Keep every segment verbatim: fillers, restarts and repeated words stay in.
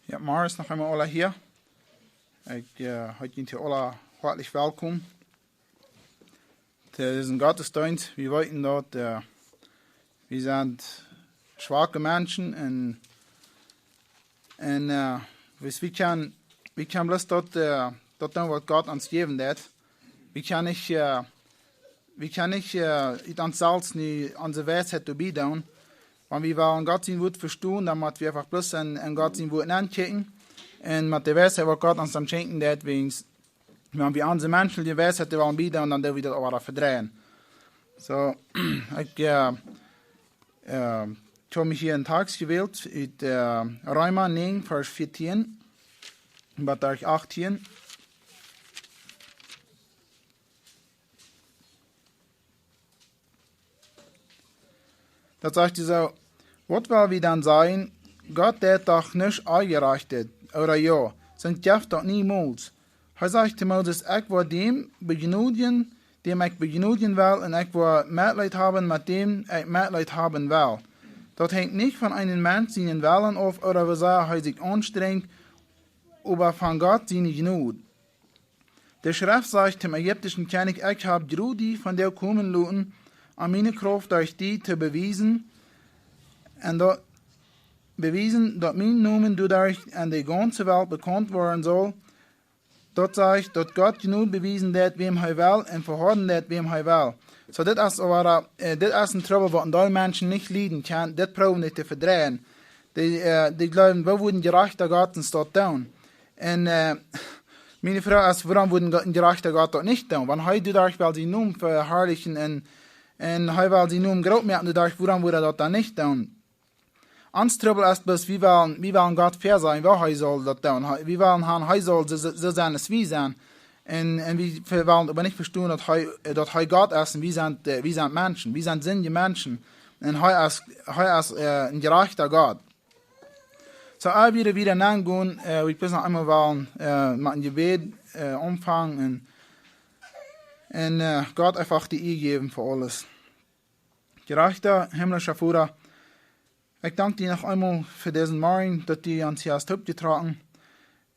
Jo, morjen noch eemol aula hia. Ekj, äh, heet junt aula hoatlich wellkom. Dit es een Gottesdeenst. Wie weeten daut, äh, wie sent schwake Menschen un, un, äh, wie, wie kjennen, wie kjennen bloos daut, äh, daut doonen waut Gott ons jäwen deit. Wie kjennen nich, äh, wie kjennen nich, äh, ut ons selfst nu onse Weisheit doabie doonen. Wan wie wellen Gott sien Wort vestonen, dan mott wie eefach bloos en, en Gott sien Wort nenkjikjen. Un met de Weisheit waut Gott ons dan schenkjen deit, wäajens, wan wie onse menschliche Weisheit doa wellen bie doonen, dan doo wie daut uk wada vedreien. Soo, ekj, äh, äh, ekj hab mie hia een Tekst jewält ut, äh, Reema näajen, Varsch vieetieen bat Varsch achtieen. Daut sajcht hee soo: "Waut well wie dan sajen? Gott deit doch nuscht Onjerajchtet, ooda jo? Sent jeft daut niemols. Hee sajcht to Moses: Ekj woa däm bejnodjen, däm ekj bejnodjen well, un ekj woa Metleet haben met däm ekj Metleet haben well. Daut henjt nich von eenen Mensch sienen Wellen auf, ooda woo sea hee sikj aunstrenjt, oba von Gott siene Jnod. De Schreft sajcht tom ägiptischen Kjennich: Ekj hab jrod die von doa komen loten, om miene Krauft derch die to bewiesen, un daut, bewiesen, daut mien Nomen doaderch en de gaunze Welt bekaunt woaren saul. Daut sajcht, daut Gott Jnod bewiesen deit, wäm hee well, un vehoaden deit, wäm hee well." Soo, dit es oba, äh, dit es een Trubbel, waut een Deel Menschen nich lieden kjennen, dit proowen dee to vedreien. Dee, äh, dee jleewen, wie wudden Jerajchta Gott ons daut doonen. Un, äh, miene Froag es, wuarom wudd een Gott, een Jerajchta Gott daut nich doonen? Wan hee doaderch well sienen Nomen veharlichen un, un hee well sienen Nomen groot moaken, doaderch, wuarom wudd hee daut dan nich doonen? Ons Trubbel es bloos, wie wellen, wie wellen Gott väasajen, woo hee saul daut doonen. Hee, wie wellen han, hee saul soo, soo, soo sennen aus wie sent. Un, un wie, wie wellen oba nich vestonen, daut hee, daut hee Gott es un wie sent, äh, wie sent Menschen. Wie sent sindje Menschen. Un hee es, hee es, äh, een jerajchta Gott. Soo, ea wie wieda nengonen, äh, wie bloos noch eemol wellen, äh, met een Jebäd, äh, aunfangen un, un, äh, Gott eefach de Ea jäwen fa aules. Jerajchta, himmlischa Voda, ekj dank die noch eemol fa disen Morjen, daut du ons hia hast oppjetrocken.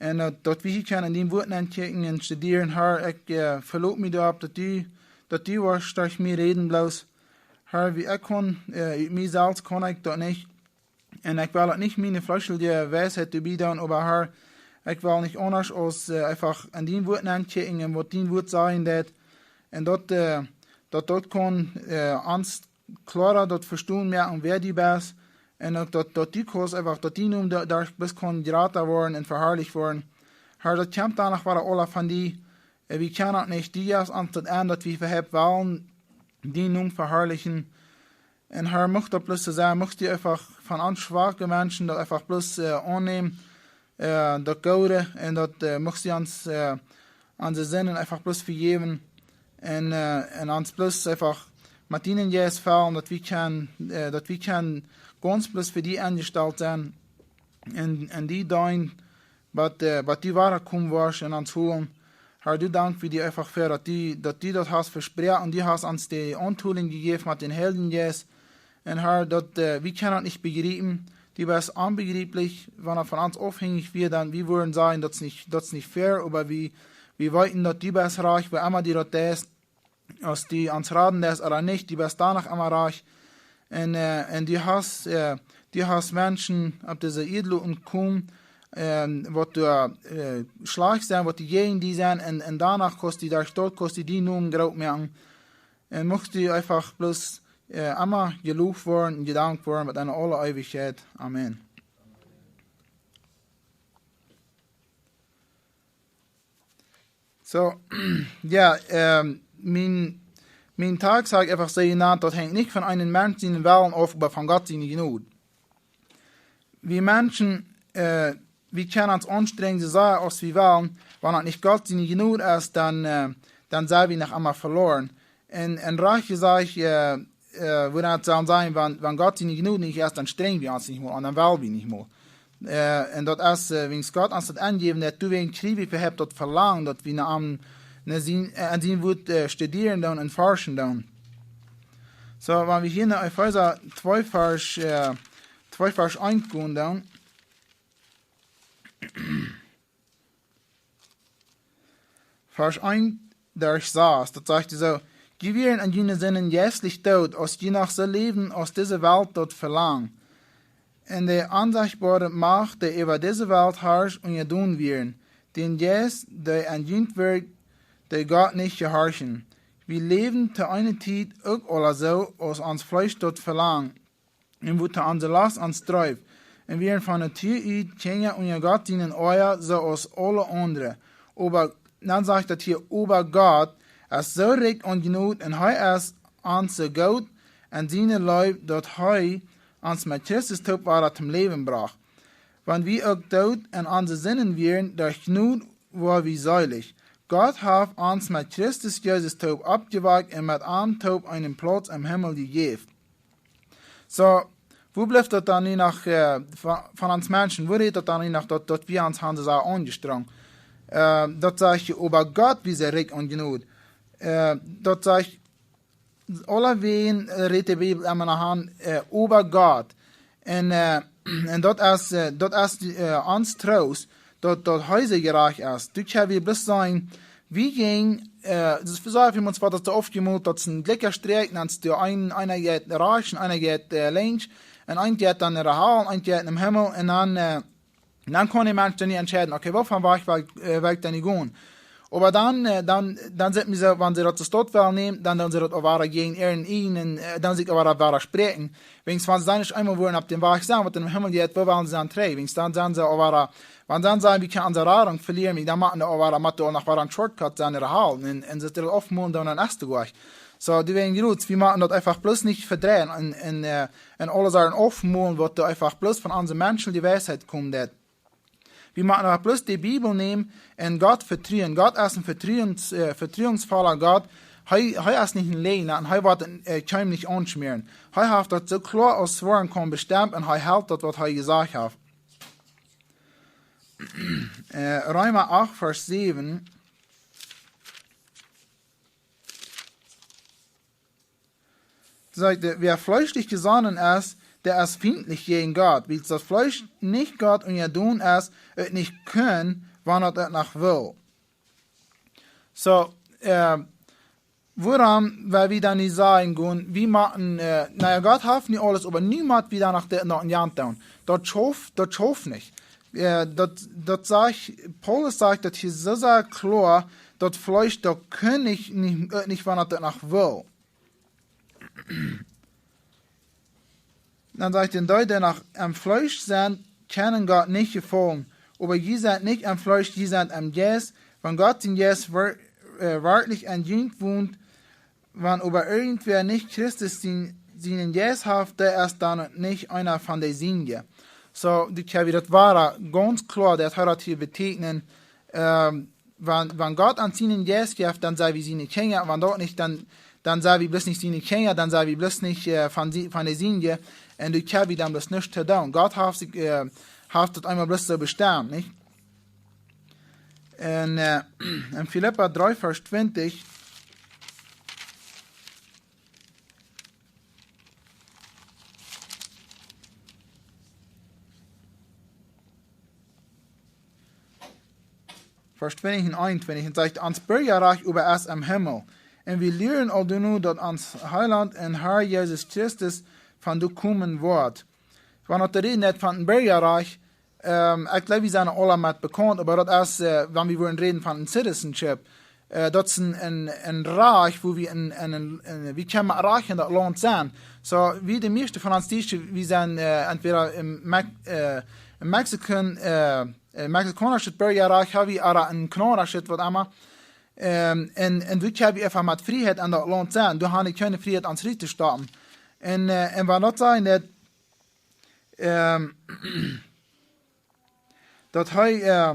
Un daut, daut wie hia kjennen en dien Wort nenkjikjen un studieren, Herr, ekj, äh, veloot mie doaropp, daut du, daut du woascht derch mie räden bloos. Herr, wie ekj kaun, äh, ut mie selfst kaun ekj daut nich. Un ekj well uk nich miene fleeschelje Weisheit doabie doonen, oba Herr, ekj well nich aundasch aus, äh, eefach en dien Wort nenkjikjen un waut dien Wort sajen deit. Un daut, äh, daut, daut kaun, äh, ons kloara daut vestonen moaken, wäa du best. Un uk daut, daut du kaust eefach, daut dien Nomen doa, doa bloos kaun jrata woaren un veharlicht woaren. Herr, daut kjemt dan noch wada aula von die. Äh, wie kjennen daut nich. Du jefst ons daut aun, daut wie äwahaupt wellen dien Nomen veharlichen. Un Herr, mucht daut bloos soo sennen, mucht du eefach von ons schwake Menschen daut eefach bloos, äh, aunnämen, äh, daut Goode, un daut, äh, mucht du ons, äh, onse Sinden eefach bloos vejäwen, un, äh, un ons bloos eefach met dienen Jeist fellen, daut wie kjennen, äh, daut wie kjennen gaunz bloos fa die enjestalt sennen, un, un die deenen, waut, äh, waut du wada komen woascht un ons holen. Herr, du, dank wie die eefach fa, daut du, daut du daut hast vesproaken, du hast ons de Auntolinj jejäft met dän Heiljen Jeist. Un Herr, daut, äh, wie kjennen daut nich bejriepen. Du best onbejrieplich, wan daut von ons aufhenjich wia, dan wie wudden sajen, daut es nich, daut es nich fair, oba wie, wie weeten, daut du best rajcht, woo emma du daut deist, aus du ons raden deist ooda nich, du best doano emma rajcht. Un, äh, un du hast, äh, du hast Menschen opp dise Ieed loten komen, ähm, waut doa, äh, schlajcht sent, waut doa jäajen die sent, un, un doano kaust du doa stolt, kaust du dien Nomen groot moaken. Un muchst du eefach bloos, äh, emma jeloft woaren un jedankt woaren bat en aule Eewichkjeit. Amen. Soo, jo, ähm, mien, mien Tekst, saj ekj eefach, saj ekj nu, daut henjt nich von eenen Mensch sienen Wellen auf, oba von Gott siene Jnod. Wie Menschen, äh, wie kjennen ons aunstrenjen, soo sea aus wie wellen, wan daut nich Gott siene Jnod es, dan, äh, dan sent wie noch emma veloaren. Un, un rajcht jesajcht, äh, äh, woo daut saul sennen, wan, wan Gott siene Jnod nich es, dan strenj wie ons nich mol aun, dan well wie nich mol. Äh, un daut es, äh, wiels Gott ons daut aunjäwen deit, doawäajen kjrie wie äwahaupt daut Velangen, daut wie no am, no sien, äh, aun sien Wort, äh, studieren doonen un forschen doonen. Soo, wan wie hia no Efeesa twee Varsch, äh, twee Varsch eent gonen doonen, Varsch eent derch sas, daut sajcht soo: "Jie wieren aun june Sinden jeistlich doot, aus jie noch soo läwden, aus dise Welt daut velangt. Un de onsechtboare Macht, dee äwa dise Welt harscht, unjadon wieren, dän Jeist, dee aun junt wirkjt, dee Gott nich jehorchen. Wie läwden to eene Tiet uk aula soo, aus ons Fleesch daut velangt, un woo to onse Lost ons dreef, un wieren von Natua ut Kjinja unja Gott sienen Oaja, soo aus aule aundre. Oba", dan sajcht daut hia: "Oba Gott es soo rikj aun Jnod, un hee es ons soo goot en siene Leew, daut hee ons met Christus toop wada toom Läwen brocht. Wan wie uk doot en onse Sinden wieren, derch Jnod woa wie seelich. Gott haft ons met Christus Jesus toop oppjewakjt un met am toop eenen Plauz em Himmel jejäft." Soo, woo blift daut dan nu noch, äh, von, von ons Menschen? Woo rät daut dan nu noch, daut, daut wie ons han soo aunjestrenjt? Äh, daut sajcht hia: "Oba Gott, wie sent rikj aun Jnod." Äh, daut sajcht, aulewäajen, äh, rät de Bibel emma noch von, äh, "Oba Gott." Un, äh, un daut es, äh, daut es, äh, ons Troost, daut, daut hee soo jerajcht es. Doa kjenn wie bloos seenen, wie jinjen, äh, daut es, soo aus wie ons waut daut soo oft jemolt, daut es een jlikja Strakj, dan es doa een, eena jeit rajchts un eena jeit, äh, linkjs, un eena jeit dan no de Hal, un eena jeit nom Himmel, un dan, äh, dan kaun de Mensch dan nich entscheiden, okay, woo von Wajch well, äh, well ekj dan nu gonen? Oba dan, äh, dan, dan sent wie soo, wan see daut soo wellen nämen, dan, dan sent daut uk wada jäajen äaren ieejnen, äh, dan sikj uk wada, wada spräakjen. Wäajens wan see dan nich eemol wudden opp dän Wajch sennen, waut em Himmel jeit, woo wellen see dan trigj? Wäajens dan sent see uk wada, wan see sajen, wie kjennen onse Radunk velieren, dan motten see uk wada, motten see uk noch wada een Shortcut sennen, no de Hal, un, un see daut aufmolen dan aun de ieeschte Wajch. Soo, doawäajen, Junges, wie motten daut eefach bloos nich vedreien un, un, äh, un aule Sachen aufmolen, waut doa eefach bloos von onse menschelje Weisheit kjemt, daut. Wie motten eefach bloos de Bibel nämen un Gott vetruen. Gott es een vetruens-, äh, vetruensvolla Gott. Hee, hee es nich een Läajna un hee woat, äh, kjeenem nich aunschmäaren. Hee haft daut soo kloa aus woaren kaun bestemt un hee helt daut, waut hee jesajcht haft. Äh, Reema acht, Varsch säwen. Sajcht: "Wäa fleeschlich jesonnen es, dee es fientlich jäajen Gott, wiels daut Fleesch nich Gott unjadon es, et nich kaun, wan et uk noch well." Soo, äh, wuarom, wan wie dan nich sajen gonen, wie motten, äh, na jo, Gott haft nu aules, oba nu mott wie dan noch de, noch een Jant doonen. Daut schauft, daut schauft nich. Äh, daut, daut sajcht, Paulus sajcht daut hia soo sea kloa, daut Fleesch, daut kaun nich, nich, äh, nich, wan et uk noch well. Dan sajcht hee: "Dee, dee noch em Fleesch sent, kjennen Gott nich jefaulen. Oba jie sent nich em Fleesch, jie sent em Jeist, wan Gott sien Jeist wer-, äh, werkjlich en junt wont. Wan oba irjentwäa nich Christus sien, sienen Jeist haft, dee es dan nich eena von de Sienje." Soo, doa kjenn wie daut wada gaunz kloa, daut hee daut hia bediet, ähm, wan, wan Gott ons sienen Jeist jeft, dan sent wie siene Kjinja. Wan daut nich, dan, dan sent wie bloos nich siene Kjinja, dan sent wie bloos nich, äh, von sie-, von de Sienje. Un doa kjenn wie dan bloos nuscht doonen. Gott haft sikj, äh, haft daut eemol bloos soo bestemt, nich? Un, äh, en Filippa dree, Varsch twintich, Varsch twintich un eenuntwintich, un sajcht: "Ons Birjarajcht oba es em Himmel. Un wie luaren aul doano, daut ons Heilaunt un Herr Jesus Christus von doa komen woat." Wan daut rät von een Birjarajcht, ähm, ekj jleew, wie sent aula met bekaunt, oba daut es, äh, wan wie wellen räden von een Citizenship, äh, daut es een, een, een Rajcht, wua wie een, een, een, een, wie kjennen Rajcht en daut Launt sennen. Soo, wie de mieeschte von ons Dietsche, wie sent, äh, entwäda een Mex-, äh, een Mexican, äh, äh, mexikaunischet Birjarajcht haben wie, ooda een kanadischet, waut emma. Ähm, un, un doa kjenn wie eefach met Frieheit en daut Launt sennen. Doa ha wie kjeene Frieheit, ons ruttostoppen. Un, äh, un wan daut sent, daut, ähm, daut hee, äh,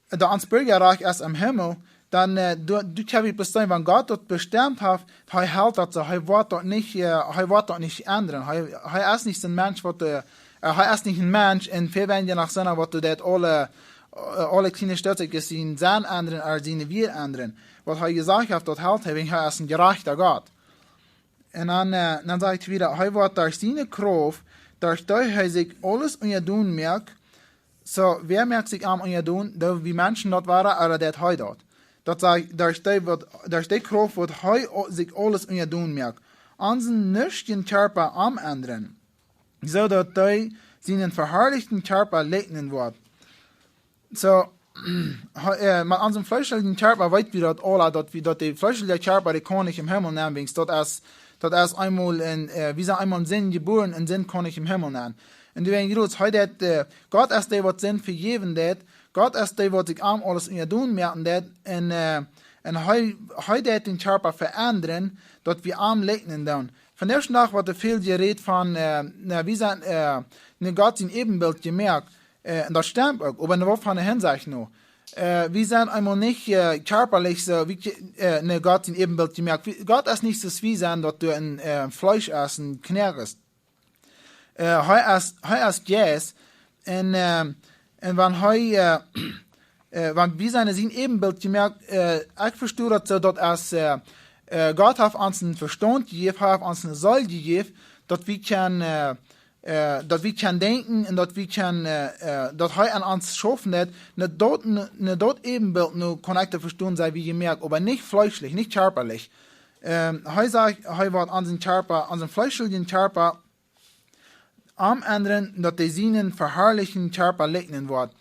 daut ons Birjarajcht es em Himmel, dan, äh, doa, doa kjenn wie bloos seenen, wan Gott daut bestemt haft, hee helt daut soo, hee woat daut nich, äh, hee woat daut nich endren. Hee, hee es nich een Mensch, waut, äh, äh, hee es nich een Mensch, un väl weinja noch sennen, waut doa daut aule, äh, aule kjliene Stekjkjes sien Senn endren, ooda sien Wieed endren. Waut hee jesajcht haft, daut helt hee, wäajen hee es een jerajchta Gott. Un dan, äh, dan sajcht hee wada, hee woat derch siene Krauft, derch dee hee sikj aules unjadon moakt. Soo, wäa moakt sikj am unjadon? Doo wie Menschen daut wada, ooda deit hee daut? daut sajcht, derch dee waut, derch dee Krauft waut hee o-, sikj aules unjadon moakt. Aun sienen nuschtjen Kjarpa aundren, soo daut hee sienen veharlichten Kjarpa likjnen woat. Soo, hee, äh, met onsen fleeschlichen Kjarpa weet wie daut aula, daut wie, daut de fleeschelje Kjarpa, dee kaun nich em Himmel nenn, wiels daut es, daut es eemol en, äh, wie sent eemol en Sind jebuaren, en Sind kaun nich em Himmel nenn. Un doawäajen jrots hee daut, äh, Gott es dee waut Sind vejäwen deit, Gott es dee waut sikj aun aules unjadon moaken deit, un, äh, un hee, hee deit dän Kjarpa veendren, daut wie am likjnen doonen. Vondoag woat väl jerät von, äh, na, wie sent, äh, no Gott sien Äbenbilt jemoakt. Äh, un daut stemt uk, oba en waut fa eene Hinsecht nu? Äh, wie sent eemol nich, äh, kjarpalich soo, wie, äh, no Gott sien Äbenbilt jemoakt. Wie, Gott es nich soo aus wie sent, daut doa een, äh, Fleesch es, een Knoakes. Äh, hee es, hee es Jeist. Un, äh, un wan hee, äh, äh, wan wie sent en sien Äbenbilt jemoakt, äh, ekj vesto daut soo, daut es, äh, äh, Gott haft ons een Vestaunt jejäft, haft ons eene Seel jejäft, daut wie kjennen, äh, äh, daut wie kjennen denkjen un daut wie kjennen, äh, äh, daut hee aun ons schaufen deit, no daut, no, no daut Äbenbilt nu kaun ekj daut vestonen, sent wie jemoakt, oba nich fleeschlich, nich kjarpalich. Ähm, hee sajcht, hee woat onsen Kjarpa, onsen fleeschlichen Kjarpa aundren, daut hee sienen veharlichten Kjarpa likjnen woat.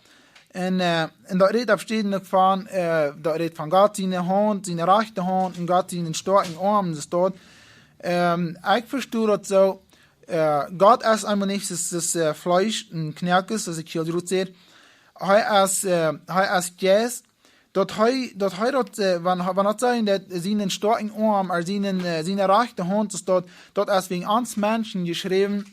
Un, äh, un daut rät opp Städen uk von, äh, daut rät von Gott siene Haunt, siene rajchte Haunt un Gott sienen stoakjen Oarm, daut steit. Ähm, ekj vesto daut soo, äh, Gott es eemol nich daut, daut, äh, Fleesch un Knoakes, soo aus ekj hia jrots säd. Hee es, äh, hee es Jeist, daut hee, daut hee daut, äh, wan, wan daut sent daut sienen stoakjen Oarm, ooda sienen, äh, siene rajchte Haunt, daut steit, daut es wäajen ons Menschen jeschräwen,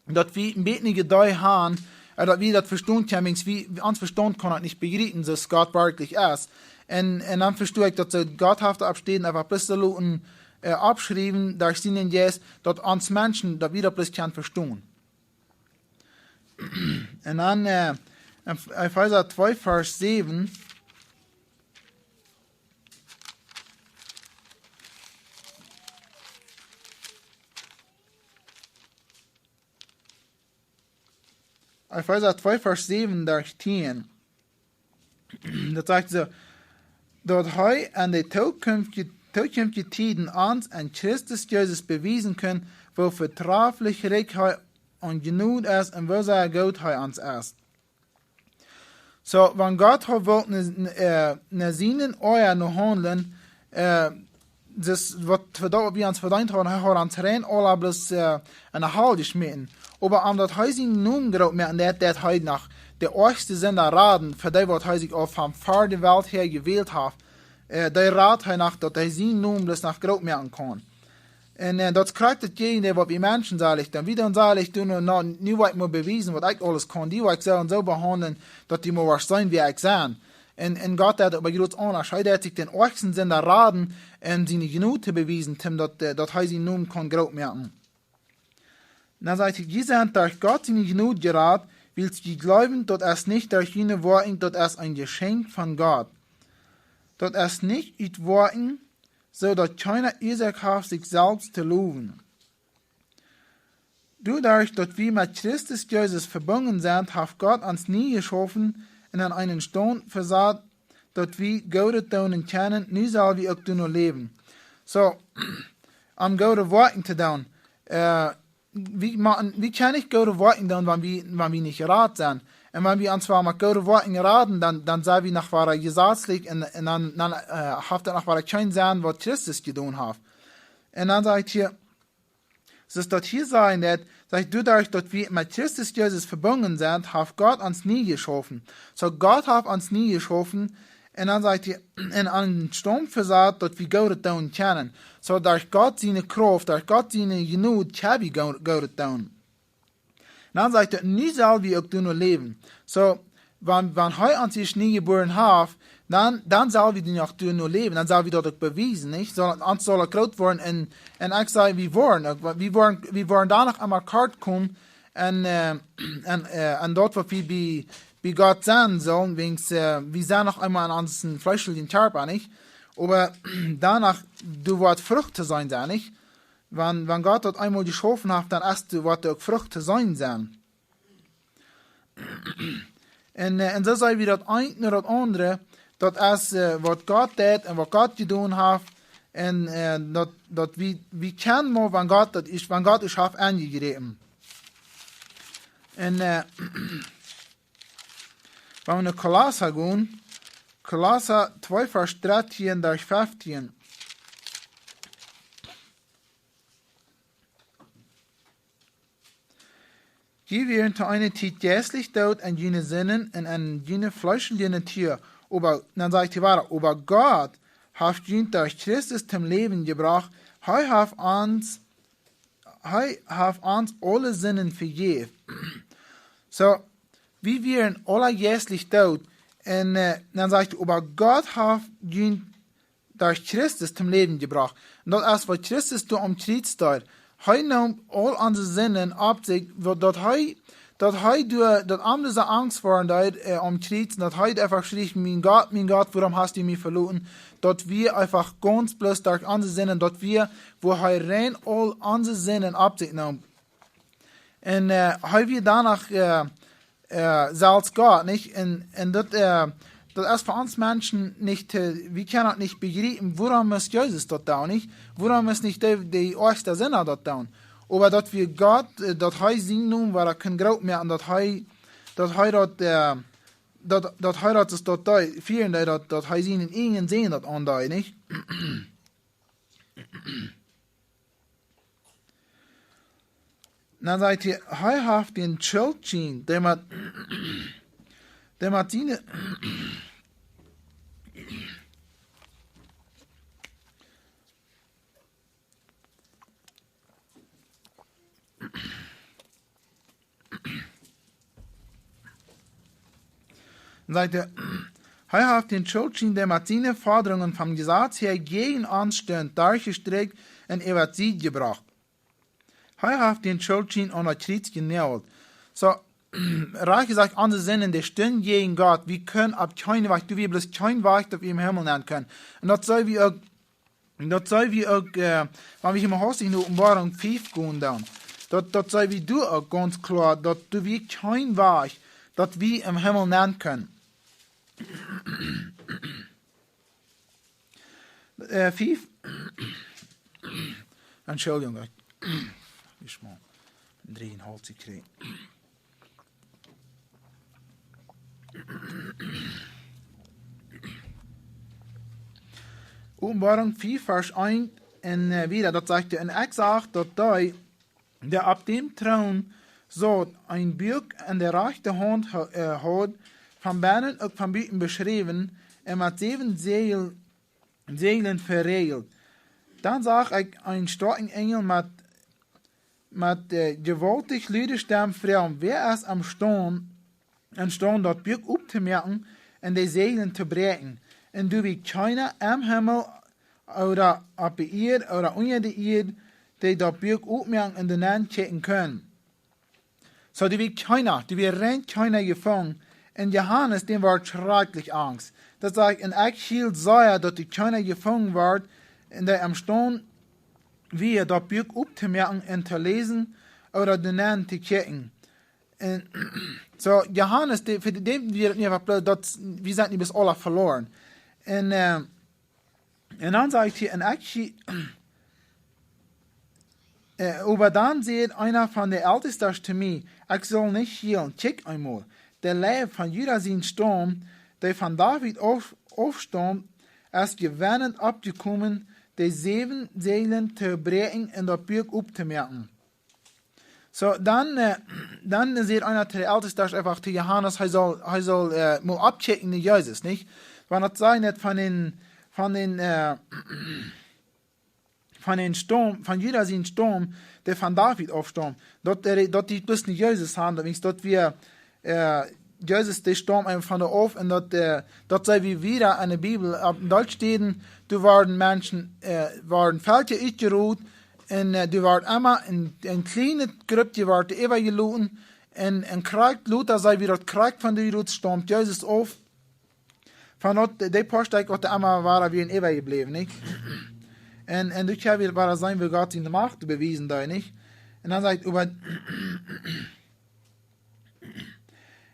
daut wie een bät eene Idee haben, äh, daut wie daut vestonen kjennen, wiels wie, ons Vestaunt kaun daut nich bejriepen, soo aus Gott werkjlich es. Un, un dan vesto ekj daut soo, Gott haft opp Städen eefach bloos soo loten, äh, oppschriewen, derch sienen Jeist, daut ons Menschen, daut wie daut bloos kjennen vestonen. Un dan, äh, en Efeesa twee, Varsch säwen. Efeesa twee, Varsch säwen derch tieen. Daut sajcht soo, daut hee en de tookjemftje-, tookjemftje Tieden ons en Christus Jesus bewiesen kunn, woo vetraflich rikj hee aun Jnod es un woo sea goot hee ons es. Soo, wan Gott haud wult no, no, äh, no sienen Oaja no haundlen, äh, daut waut fa daut, waut wie ons vedeent hauden, hee haud ons rein aula bloos, äh, enne Hal jeschmäten. Oba om daut hee sienen Nomen groot moaken deed, deed hee noch de oajchste Sinda raden, fa dee waut hee sikj aul von ver de Welt häa jewält haft. Äh, dee rad hee noch, daut hee sienen Nomen bloos noch groot moaken kaun. Un, äh, daut kjricht daut jäajen dee waut wie Menschen sellen doonen. Wie doonen sellen doonen, nu, nu woa ekj mau bewiesen waut ekj aules kaun. Die woa ekj soo un soo behaundlen, daut du mau woascht seenen wäa ekj sie. Un, un Gott deed oba jrots aundasch. Hee deed sikj dän oajchsten Sinda raden, om siene Jnod to bewiesen, om daut, äh, daut hee sienen Nomen kunn groot moaken. Dan sajcht hee: "Jie sent derch Gott siene Jnod jerat, wiels jie jleewen, daut es nich derch june Woakjen, daut es een Jeschenkj von Gott. Daut es nich ut Woakjen, soo daut kjeena Uasoak haft, sikj selfst to lowen." Doaderch daut wie met Christus Jesus vebungen sent, haft Gott ons nie jeschaufen un en eenen Staunt vesat, daut wie Goodet doonen kjennen, nu sell wie uk doano läwen. Soo, om goode Woakjen to doonen. Äh, wie, ma-, wie kjennen nich goode Woakjen doonen, wan wie, wan wie nich jerat sent. Un wan wie ons woll met goode Woakjen raden, dan, dan sent wie noch wada jesazlich un, un dan, dan, äh, haft daut noch wada kjeen Senn, waut Christus jedonen haft. Un dan sajcht hia, soo aus daut hia sajcht, daut sajcht, doaderch daut wie met Christus Jesus vebungen sent, haft Gott ons nie jeschaufen. Soo, Gott haft ons nie jeschaufen, un dan sajcht hia, en eenen Staunt vesat, daut wie Goodet doonen kjennen. Soo, derch Gott siene Krauft, derch Gott siene Jnod, kjenn wie Goo-, Goodet doonen. Dan sajcht hee: "Nu sell wie uk doano läwen." Soo, wan, wan hee ons ieescht nie jebuaren haft, dan, dan sell wie doano läwen, dan sell wie daut uk bewiesen, nich? Soo, ons saul uk groot woaren un, un ekj saj, wie woaren uk, wie woaren, wie woaren doano emma kort komen un, äh, un, äh, un daut waut wie bie, bie Gott sennen sellen, wiels, äh, wie sent noch emma en onsen fleeschlichen Kjarpa, nich? Oba doano, doa woat Frucht to seenen sennen, nich? Wan, wan Gott daut eemol jeschaufen haft, dan es doa, woat doa uk Frucht to seenen sennen. Un, äh, un soo saj wie daut eent no daut aundre, daut es, äh, waut Gott deed un waut Gott jedonen haft. Un, äh, daut, daut wie, wie kjennen mau, wan Gott daut es, wan Gott es haft aunjejräpen. Un, äh, wan wie no Kolossa gonen, Kolossa twee, Varsch dartieen derch feftieen. Jie wieren to eene Tiet jeistlich doot en june Sinden un en june fleeschelje Natua, oba, dan sajcht hee wieda, oba Gott haft junt derch Christus toom Läwen jebrocht. Hee haft ons, hee haft ons aule Sinden vejäft. Soo, wie wieren aula jeistlich doot. Un, äh, dan sajcht hee, oba Gott haft junt derch Christus toom Läwen jebrocht. Un daut es waut Christus doa aum Kjriez deed. Hee neem aul onse Sinden opp sikj, daut hee, daut hee doa, daut am dise Angst woaren deed, äh, aum Kjriez, un daut hee eefach schrieech: "Mien Gott, mien Gott, wuarom hast du mie veloten?" Daut wia eefach gaunz bloos derch onse Sinden, daut wia, woo hee rein aul onse Sinden opp sikj neem. Un, äh, hee wia doano, äh, äh, selfst Gott, nich? Un, un daut, äh, daut es fa ons Menschen nich, äh, wie kjennen daut nich bejriepen, wuarom must Jesus daut doonen, nich? Wuarom must nich de, de ieeschte Sinda daut doonen? Oba daut wia Gott, äh, daut hee sien Nomen wada kunn groot moaken, daut hee, daut hee daut, äh, daut, daut hee daut es daut hee fieren deed, daut, daut hee sienen eenen Sän daut aundeed, nich? Dan sajcht hee, hee haft dän Schult jeschaufen, dee met, dee met siene, dan sajcht hee, hee haft dän Schult jeschaufen, dee met siene Fodrungen vom Jesaz häa jäajen ons stunt, derchjestrakjt un äwa de Sied jebrocht. Hee haft dän Schult jeschaufen aun daut Kjriez jenaajelt. Soo, rajcht jesajcht, onse Sinden, dee stunden jäajen Gott. Wie kunnen opp kjeenen Wajch, doa wia bloos kjeen Wajch, daut wie em Himmel nenn kunnen. Un daut see wie uk, daut see wie uk, äh, wan wie hia mau haustich en Openboarunk fief gonen doonen, daut, daut see wie doa uk gaunz kloa, daut doa wia kjeen Wajch, daut wie em Himmel nenn kunnen. Äh, fief. Entschuldigung, ekj, ekj mau een dree un haulf jekjräajen. Openboarunk fief, Varsch eent un, äh, wieda, daut sajcht: "Un ekj sach, daut dee, dee opp däm Troon saut, een Buak en de rajchte Haunt ha-, äh, haud, von bennen uk von buten beschräwen un met säwen Säajel, Säajlen vejäajelt." Dan sach ekj eenen stoakjen Enjel met, met, äh, jewaultich lude Stemm froagen: "Wäa es emstaund, emstaund daut Buak optomoaken un de Säajlen to bräakjen?" Un doa wia kjeena em Himmel ooda opp de Ieed ooda unja de Ieed, dee daut Buak opmoaken un doa nenn kjikjen kunnen. Soo, doa wia kjeena, doa wia rein kjeena jefungen. Un Johanes, däm wort schrakjlich angst. Daut sajcht: "Un ekj hilt sea, daut doa kjeena jefungen wort, un dee emstaund wia, daut Buak optomoaken un to läsen ooda doa nenn to kjikjen." Un soo, Johanes, dee, fa däm wia daut nich waut, daut, wie sent nu bloos aula veloaren. Un, äh, un dan sajcht hee, un ekj, äh, oba dan säd eena von de Eltestasch to mie: "Ekj saul nich hielen, kjikj eemol, de Leew von Juda sien Staum, dee von David auf-, aufstaumt, es jewennent oppjekomen, de säwen Säajlen to bräakjen un daut Buak optomoaken." Soo, dan, äh, dan säd eena to de Eltestasch eefach to Johanes, hee saul, hee saul, äh, mol oppkjikjen no Jesus, nich? Wan daut sajcht nich von dän, von dän, äh, von dän Staum, von Juda sien Staum, dee von David aufstaumt. Daut, äh, daut dee bloos no Jesus han, daut meent, daut wia, äh, Jesus, dee staumt eefach von doa auf, un daut, äh, daut see wie wieda en de Bibel, opp Dietsch steit, doa worden Menschen, äh, worden Velkja utjerot, un, äh, doa wort emma een, een kjlienet Gruppje wort äwajeloten, un, un krakjt lota see wie daut krakjt von de Juden staumt Jesus auf. Von daut, dee poa Stekj waut doa emma wieren äwajebläwen, nich? Un, un doa kjenn wie wada seenen, woo Gott siene Macht bewiesen deed, nich? Un dan sajcht hee, oba,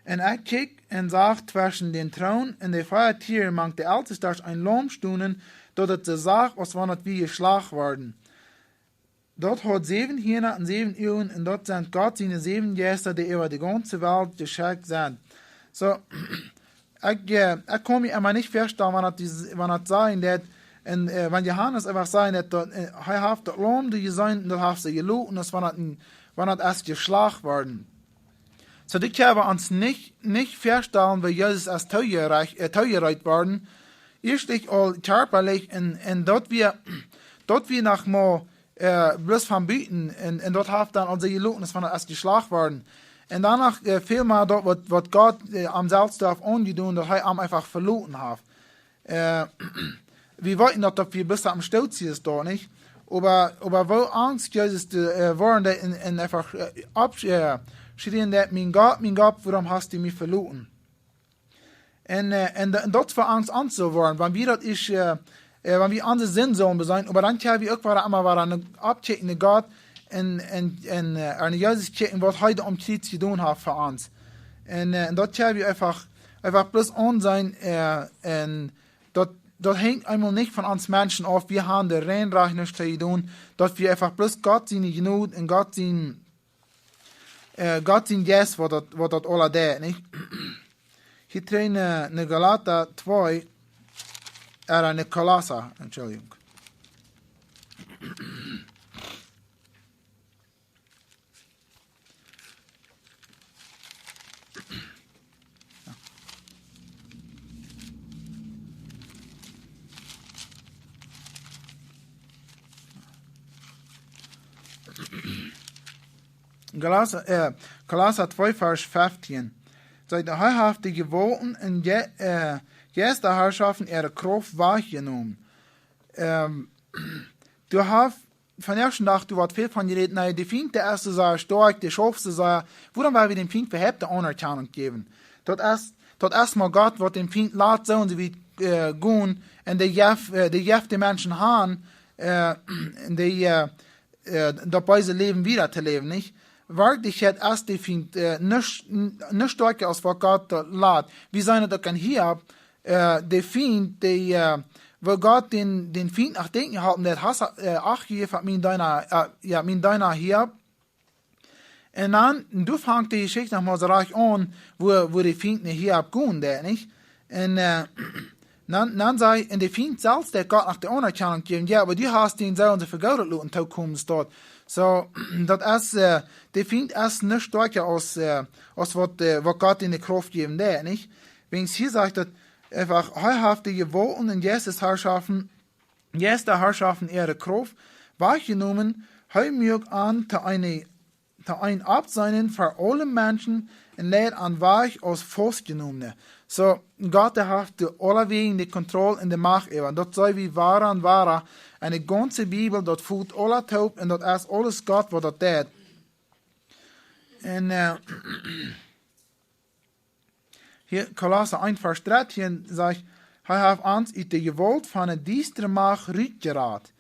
Un ekj kjikj un sach tweschen dän Troon un de vea Tieren mank de Eltestasch een Laum stonen, daut et soo sach, aus wan et wia jeschlacht worden. Daut haud säwen Hieena un säwen Uagen, un daut sent Gott siene säwen Jeista, dee äwa de gaunze Welt jeschekjt sent. Soo, ekj, äh, ekj kaun mie emma nich väastalen, wan daut, wan daut sajen deit, un, äh, wan Johanes eefach sajen deit, daut, äh, hee haft daut Laum doa jeseenen, un daut haft sikj jeloten, aus wan daut, wan daut es jeschlacht worden. Soo, dit kjenn wie ons nich, nich väastalen, woo Jesus es toojerecht, äh, toojerecht worden. Ieeschtlich aul kjarpalich un, un daut wia, daut wia noch mau, äh, bloos von buten un, un daut haft dan aul sikj jeloten, aus wan daut es jeschlacht worden. Un doano, äh, väl mea daut, waut, waut Gott, äh, am selfst haft aunjedonen, daut hee am eefach veloten haft. Äh, wie weeten daut, daut wie bloos aum Stoot sent doa, nich? Oba, oba woo angst Jesus de, äh, worden deit un, un eefach, äh, opp-, äh, schrieen deit: "Mien Gott, mien Gott, wuarom hast du mie veloten?" Un, äh, un, un daut fa ons uk soo woaren, wan wie daut es, äh, äh, wan wie onse Sind sellen besennen, oba dan kjenn wie uk wada emol wada no oppkjikjen no Gott un, un, un, äh, no Jesus kjikjen, waut hee doa aum Kjriez jedonen haft fa ons. Un, äh, un daut kjenn wie eefach, eefach bloos aunseenen, äh, un daut, daut henjt eemol nich von ons Menschen auf, wie haben doa rein nuscht to doonen, daut wie eefach bloos Gott siene Jnod un Gott sien, äh, Gott sien Jeist, waut daut, waut daut aula deit, nich? Hia trigj no, no Galata twee, äh, no Kolossa, Entschuldigung. Kolossa, äh, Kolossa twee, Varsch feftieen. Sajcht: "Hee haft de Jewaulten un Je-, äh, Jeistaharschoften äare Krauft wajchjenomen." Ähm, du hast von ieeschten Dach, du woascht väl von jerät, nä, de Fient, dee es soo sea stoakj, dee schauft soo sea, wuarom well wie däm Fient äwahaupt de Aunerkjanunk jäwen? Daut es, daut es mau Gott, waut däm Fient lat soo un soo wiet, äh, gonen, un dee jeft, äh, dee jeft de Menschen han, äh, un dee, äh, äh, daut beese Läwen wieda to läwen, nich? Werkjlich es de Fient, äh, nich, n-, nich stoakja aus waut Gott daut lat. Wie seenen daut uk aun Hiob, äh, de Fient, dee, äh, woo Gott dän, dän Fient aun denkjen halpen deit, hast, äh, acht jejäft opp mien Deena, äh, jo, mien Deena Hiob. Un dan, doa fangt de Jeschicht noch mau soo rajcht aun, woo, woo de Fient no Hiob gonen deit, nich? Un, äh, dan, dan sajcht, un de Fient selfst, dee Gott noch de Aunerkjanunk jäwen, jo, oba du hast dän soo un soo väl Goodet loten tookomen, steit. Soo, daut es, äh, de Fient es nich stoakja aus, äh, aus waut, äh, waut Gott enne Krauft jäwen deit, nich? Wäajens hia sajcht daut eefach: "Hee haft de Jewaulten un Jeistasharschoften, Jeistaharschoften äare Krauft wajchjenomen, hee muak an to eene, to een Aufseenen fa aule Menschen un leet an wajch aus Faustjenomne." Soo, Gott, dee haft doa aulawäajen de Kontroll un de Macht äwa. Daut see wie wada un wada. Un de gaunze Bibel, daut felt aula toop un daut es aules Gott, waut daut deit. Un, äh, hia, Kolossa eent, Varsch dartieen sajcht: "Hee haft ons ut de Jewault von de diestre Macht rutjerat."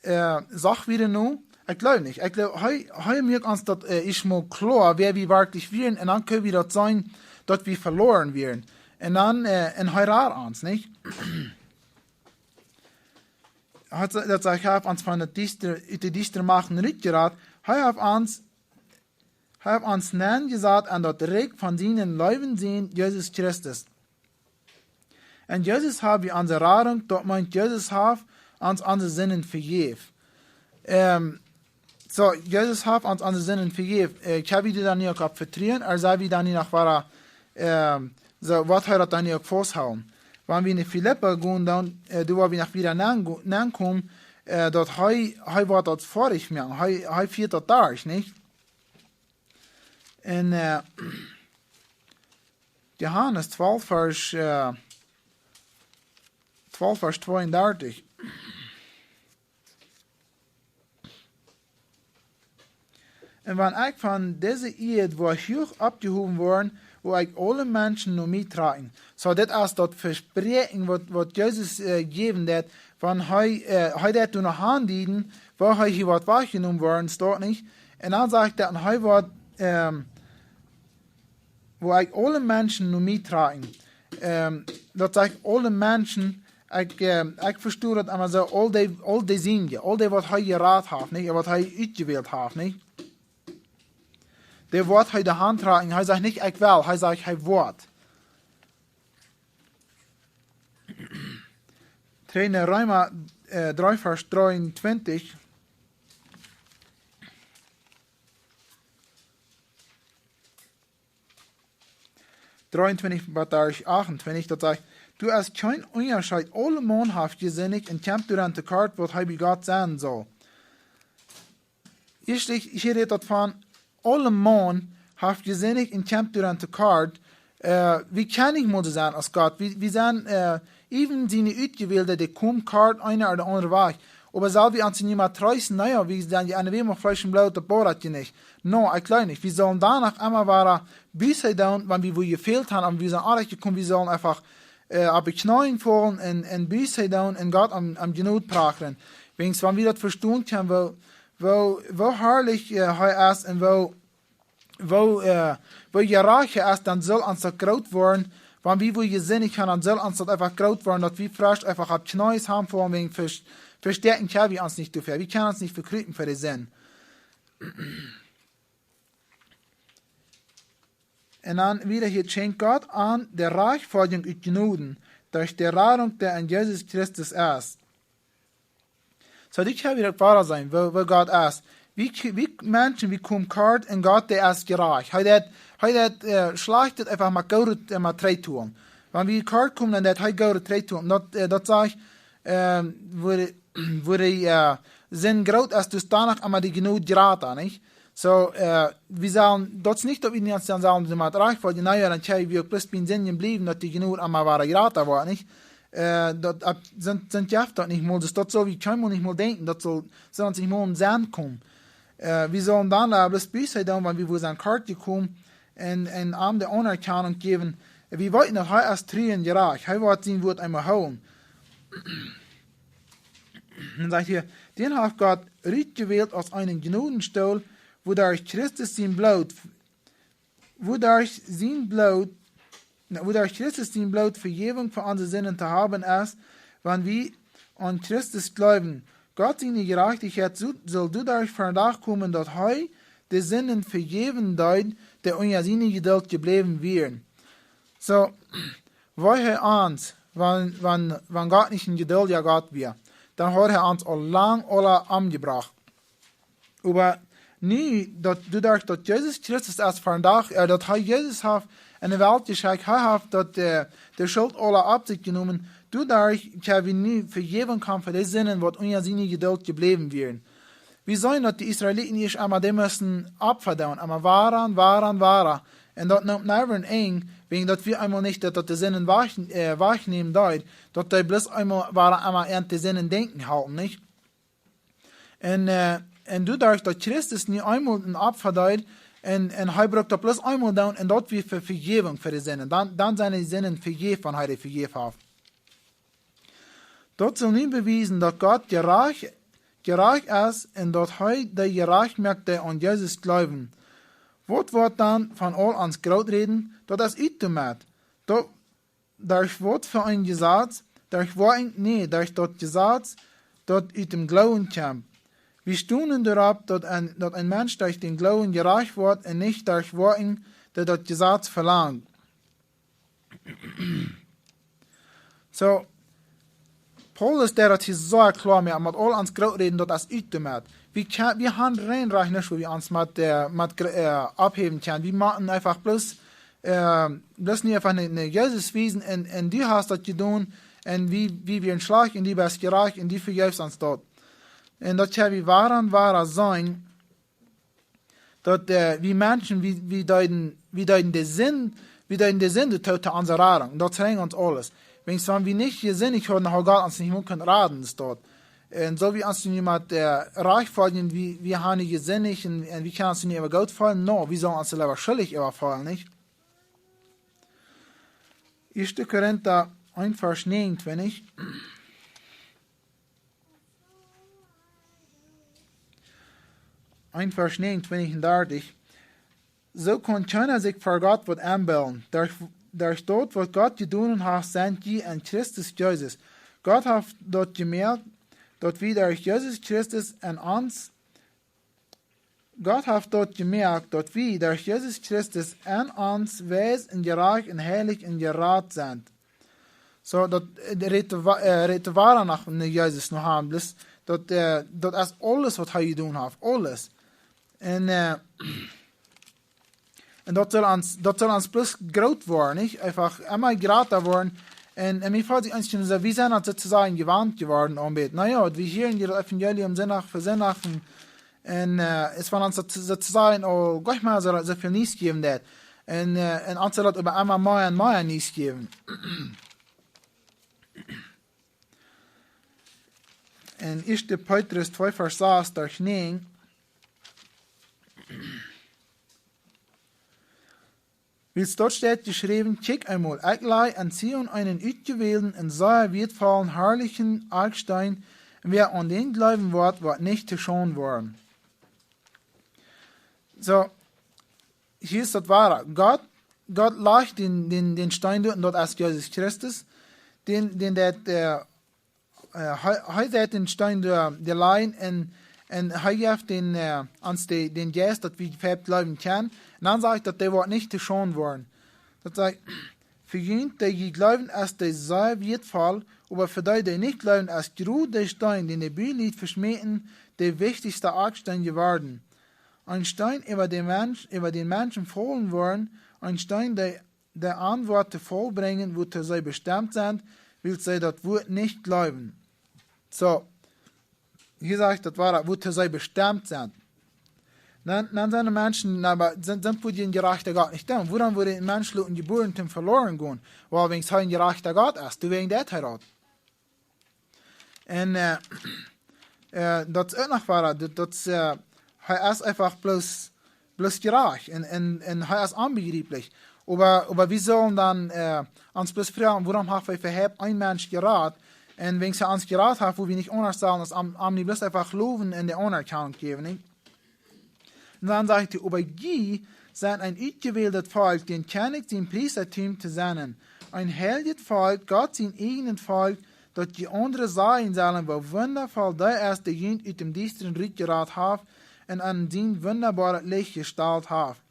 Äh, sach wie daut nu? Ekj jleew nich. Ekj jleew, hee, hee muak ons daut, äh, ieescht mol kloa, wäa wie werkjlich wieren, un dan kjenn wie daut seenen, daut wie veloaren wieren. Un dan, äh, un hee rat ons, nich? Hee sa-, daut sajcht, hee haft ons von de diestre, ut de diestre Macht rutjerat. Hee haft ons Hee haft ons nenjesat aun daut Rikj von sienen leewen Sän, Jesus Christus. En Jesus hab wie onse Radunk, daut meent, Jesus haft ons onse Sinden vejäft. Ähm, soo, Jesus haft ons onse Sinden vejäft. Äh, kjenn wie doa dan nu uk opp vetruen, ooda sell wie dan nu noch wieda, ähm, soo, waut hee daut dan nu uk fausthoolen? Wan wie no Filippa gonen, dan, äh, doa woa wie noch wieda nenn-, nenkomen, äh, daut hee, hee woat daut foadich moaken. Hee, hee fieet daut derch, nich? En, äh, Johanes twalf, Varsch, äh, twalf, Varsch tweeundartich. En wan ekj von dise Ieed woa huach oppjehowen woaren, woa ekj aule Menschen no mie trakjen. Soo, dit es daut Vespräakjen, waut, waut Jesus, äh, jäwen deed, wan hee, äh, hee deed doa noch aundieden, woo hee hia woat wajchjenomen woaren, steit nich. En dan sajcht hee, en hee woat, ähm, wua ekj aule Menschen no mie trakjen. Ähm, daut sajcht aule Menschen, ekj, ähm, ekj vesto daut emma soo, aul dee, aul dee sienje, aul dee waut hee jerat haft, nich, waut hee utjewält haft, nich. Dee woat hee de Haunt trakjen, hee sajcht nich, ekj well, hee sajcht, hee woat. Trigj no Reema, äh, dree Varsch dreeuntwintich. Dreeuntwintich bat Varsch achtuntwintich, daut sajcht: "Doa es kjeen Unjascheet, aule Maun haft jesindicht un kjemt doaraun to kort, waut hee bie Gott sennen saul." Ieeschtlich, hia rät daut von, aule Maun haft jesindicht un kjemt doaraun to kort. Äh, wie kjennen nich mea soo sennen aus Gott. Wie, wie sent, äh, äwen siene Utjewälde, dee komen kort, eena ooda aundre Wajch. Oba sell wie ons nu mol treesten, na jo, wie sent je aun de Wäm Fleesch un Bloot, daut boat je nich. No, ekj jleew nich. Wie sellen doano emma wada Buße doonen, wan wie wua jefält haben, un wie sent aunjekomen, wie sellen eefach, äh, opp de Kjneeen faulen un, un Buße doonen un Gott om, om Jnod prachren. Wäajens, wan wie daut vestonen kjennen, woo, woo, woo harlich, äh, hee es un woo, woo, äh, woo jerajcht hee es, dan saul ons daut groot woaren. Wan wie wua jesindicht haben, dan saul ons daut eefach groot woaren, daut wie fresch eefach opp Kjneeen haben, fa wäajens Vers-, vestäakjen kjenn wie ons nich doafäa. Wie kjennen ons nich vekjriepen fa de Sind. Un dan wada hia: "Schenkjt Gott an de Rajchtfoadjunk ut Jnod, derch de Radunk, dee en Jesus Christus es." Soo, dit kjenn wie uk wada seenen, woo, woo Gott es. Wie, wie Menschen, wie komen kort un Gott, dee es jerajcht. Hee deit, hee deit, äh, Schlajchtet eefach mau Goodet, äh, mau trigjtoolen. Wan wie kort komen, dan deit hee Goodet trigjtoolen. Daut, äh, daut sajcht, ähm, wua, wua de, äh, Sind groot es, daut es doano emma de Jnod jrata, nich? Soo, äh, wie sellen, daut es nich, daut wie nich aun sellen doamet rajcht woaren, na jo, dan kjenn wie uk bloos bie Sind bliewen, daut de Jnod emma wada jrata woat, nich? Äh, daut, daut sent, sent jeft daut nich mol, dus daut saul wie kjeenmol nich mol denkjen, daut saul, saul ons nich mol em Senn komen. Äh, wie sellen dan, äh, bloos Buße doonen, wan wie wua sent kort jekomen, un, un am de Aunerkjanunk jäwen. Wie weeten, daut hee es tru un jerajcht, hee woat sien Wuat emma hoolen. Dan sajcht hia: "Dän haft Gott rutjewält aus eenen Jnodenstool, wuaderch Christus sien Bloot, wuaderch sien Bloot, na, wuaderch Christus sien Bloot Vejäwunk fa onse Sinden to haben es, wan wie aun Christus jleewen. Gott siene Jerajchtichkjeit su-, saul doaderch vondoag komen, daut hee de Sinden vejäwen deed, dee unja siene Jeduld jebläwen wieren." Soo, woo hee ons, wan, wan, wan Gott nich een jeduldja Gott wia, dan haud hee ons aul lang aula omjebrocht. Oba nu, daut, doaderch daut Jesus Christus es vondoag, äh, daut hee Jesus haft en de Welt jeschekjt, hee haft daut, äh, de Schult aula opp sikj jenomen, doaderch kjenn wie nu Vejäwunk haben fa de Sinden, waut unja siene Jeduld jebläwen wieren. Wie seenen, daut de Israeliten ieescht emol, dee musten Opfa doonen, emol wada un wada un wada. Un daut neem never een Enj, wäajen daut wia eemol nich, daut, daut de Sinden wajch-, äh, wajchnämen deed, daut dee bloos eemol wada emol aun de Sinden denkjen halpen, nich? Un, äh, un doaderch daut Christus nu eemol een Opfa deed, un, un hee brukt daut bloos eemol doonen, un daut wia fa Vejäwunk fa de Sinden. Dan, dan sent de Sinden vejäft, wan hee dee vejäft haft. Daut saul nu bewiesen, daut Gott jerajcht, jerajcht es, un daut hee dee jerajcht moakt, dee aun Jesus jleewen. Waut woat dan von aul ons Grooträden? Daut es uttomoak. Daut, derch waut fa een Jesaz? Derch Woakjen? Nä, derch daut Jesaz, daut ut däm Gloowen kjemt. Wie stonen doaropp, daut een, daut een Mensch derch dän Gloowen jerajcht woat un nich derch Woakjen, dee daut Jesaz velangt. Soo, Paulus, dee daut hia soo kloa moakt, met aul ons Grooträden, daut es uttomoak. Wie kje-, wie haben rein rajcht nuscht, wua wie ons met, äh, met gr-, äh, opphäwen kjennen. Wie motten eefach bloos, äh, bloos nu eefach no, no Jesus wiesen un, un du hast daut jedonen un wie, wie wieren schlajcht un du best jerajcht un du vejeefst ons daut. Un daut kjenn wie wada un wada seenen, daut, äh, wie Menschen, wie, wie deeden, wie deeden de Sind, wie deeden de Sind to, to onse Radunk. Daut brinjt ons aules. Wäajens wan wie nich jesindicht hauden, haud Gott ons nich mea kunt raden, es daut. Un soo aus wie ons nu met, äh, rajchtfoadjen, wie, wie haben jesindicht un, un wie kjennen ons nu äwa Gott feelen, no, wie sellen ons leewa schuldich äwa feelen, nich? Ieeschte Korinta eent Varsch näajenuntwintich. Eent Varsch näajenuntwintich un dartich. soo kaun kjeena sikj ver Gott waut enbillen. Derch, derch daut waut Gott jedonen haft, sent jie en Christus Jesus. Gott haft daut jemoakt, daut wie derch Jesus Christus en ons Gott haft daut jemoakt, daut wie derch Jesus Christus en ons weis un jerajcht un heilich un jerat sent. Soo, daut, äh, rät wa-, äh, rät wada no, no Jesus no han, bloos daut, äh, daut es aules waut hee jedonen haft, aules. Un, äh, un daut saul ons, daut saul ons bloos groot woaren, nich? Eefach emma jrata woaren. Un, un mie felt sikj eensjemol soo, wie sent daut sootosajen jewant jeworden aun dit. Na jo, wie hieren hia daut Evangelium Sindach fa Sindach un, un, äh, es von ons daut, daut to sajen, oh, Gott, mau soo, soo väl Niees jäwen daut. Un, äh, un ons saul daut oba emma mea un mea Niees jäwen. En ieeschte Petrus twee Varsch sas derch näajen. Wiels doa steit jeschräwen: Kjikj eemol, ekj laj aun Zion eenen utjewälden un sea wieetvollen, harlichen Akjsteen, un wäa aun dän jleewen woat, woat nich to Schaund woaren. Soo, hia es daut wada. Gott, Gott lajcht dän, dän, dän Steen doa, un daut es Jesus Christus. Dän, dän daut, äh, äh, hee, hee sat dän Steen doa, doa lajen un, un hee jeft dän, äh, ons de, dän Jeist, daut wie veleicht jleewen kjennen. Un dan sajcht daut, dee woat nich to Schaund woaren. Daut sajcht, fa junt, dee jie jleewen, es dee sea wieetvoll, oba fa dee, dee nich jleewen, es jrod dee Steen, dän de Bualied veschmäten, de wichtichste Akjsteen jeworden. Een Steen, äwa dän Mensch, äwa dän Menschen faulen woaren, een Steen, dee, dee an woat to Faul brinjen, wuatoo see bestemt sent, wiels see daut Wuat nich jleewen. Soo, hia sajcht daut wada, wuatoo see bestemt sent. Dan, dan sent de Menschen, na, oba sent, sent fa dän jerajchten Gott nich doa? Wuarom wudd een Mensch loten jebuaren toom veloren gonen? Wiels wan hee een jerajchta Gott es, doawäajen deit hee daut. Un, äh, äh, daut es uk noch wada, daut, daut, äh, hee es eefach bloos, bloos jerajcht un, un, un hee es onbejrieplich. Oba, oba wie sellen dan, äh, ons bloos froagen, wuarom haft hee äwahaupt een Mensch jerat? Un wan hee ons jerat haft, woo wie nich aundasch sellen aus am, am nich bloos eefach lowen un de Aunerkjanunk jäwen, nich? Un dan sajcht hee: Oba jie sent een utjewäldet Volkj, dän Kjennich sien Priestatum to sennen, een heiljet Volkj, Gott sien eajnet Volkj, daut jie aundre sajen sellen, woo wundavoll dee es, dee junt ut däm Diestren rutjerat haft un en sien wundaboaret Licht jestalt haft.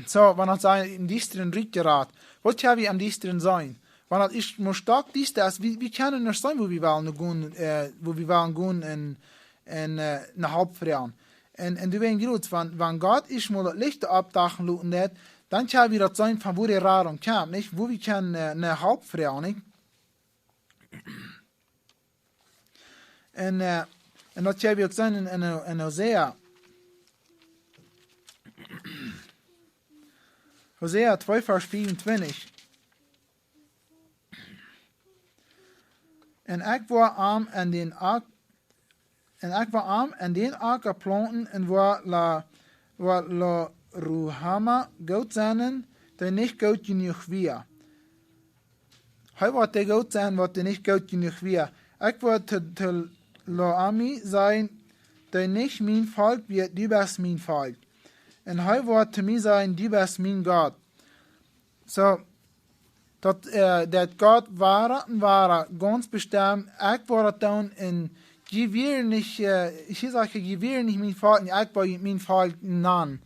Soo, wan daut sajcht, em Diestren rutjerat, waut ha wie em Diestren seenen? Wan daut es mau stockdiesta, aus wie, wie kjennen nich seenen, woo wie wellen gonen, äh, woo wie wellen gonen un, un, äh, no Help froagen. Un, un doawäajen jrod, wan, wan Gott ieescht mol daut Licht oppdachen loten deit, dan kjenn wie daut seenen, von wua de Radunk kjemt, nich? Wua wie kjennen, äh, no Help froagen, nich? Un, äh, un daut kjenn wie uk seenen en, en, en Hosea. Hosea twee, Varsch vea un twintich. Un ekj woa am en dän Ak-, un ekj woa am en dän Acka plaunten un woa La, woa Lo-Ruhama goot sennen, dee nich goot jenuach wia. Hee woat dee goot sennen, waut dee nich goot jenuach wia. Ekj woa to, to Lo-Ami sajen, dee nich mien Volkj wia, du best mien Volkj. Un hee woat to mie sajen, du best mien Gott. Soo, daut, äh, daut Gott wada un wada gaunz bestemt, ekj woa daut doonen, un jie wieren nich, äh, hee sajcht, jie wieren nich mien Volkj, un ekj woa mien Volkj nanen.